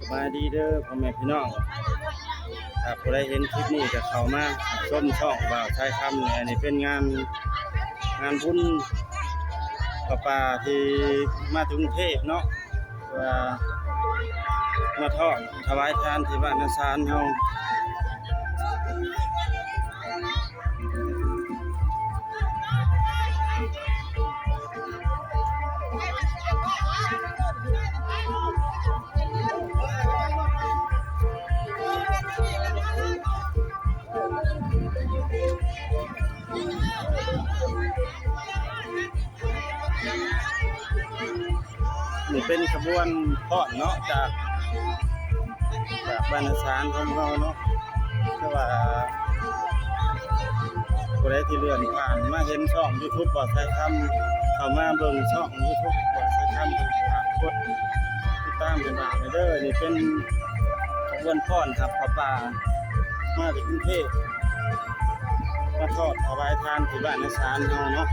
ສະບາຍດີເດີພໍ່ແມ່ພີ່ນ້ອງ ຖ້າຜູ້ໃດເຫັນຄລິບນີ້ກໍເຂົ້າມາຊົມຊ່ອງບ່າວຊາຍຄຳແດ່. ອັນນີ້ເປັນງານ ງານບຸນຜ້າປ່າທີ່ມາຈາກກຸງເທບເນາະ ວ່າມາທອດຖວາຍທານທີ່ບ້ານນາຊານເຮົາ. ນີ້ເປັນຂະບວນຟ້ອນເນາະ ຈາກ ຈາກບ້ານນາຊານຂອງເຮົາເນາະ. ຄືວ່າຜູ້ໃດທີ່ເລື່ອນຜ່ານມາເຫັນຊ່ອງຢູທູບບ່າວຊາຍຄຳ ເຂົ້າມາເບິ່ງຊ່ອງຢູທູບບ່າວຊາຍຄຳ ຝາກກົດຕິດຕາມໃຫ້ບ່າວແດ່ເດີ. ນີ້ເປັນຂະບວນຟ້ອນຮັບຜ້າປ່າ ມາຈາກກຸງເທບ ມາທອດຖວາຍທານທີ່ບ້ານນາຊານເຮົາເນາະ.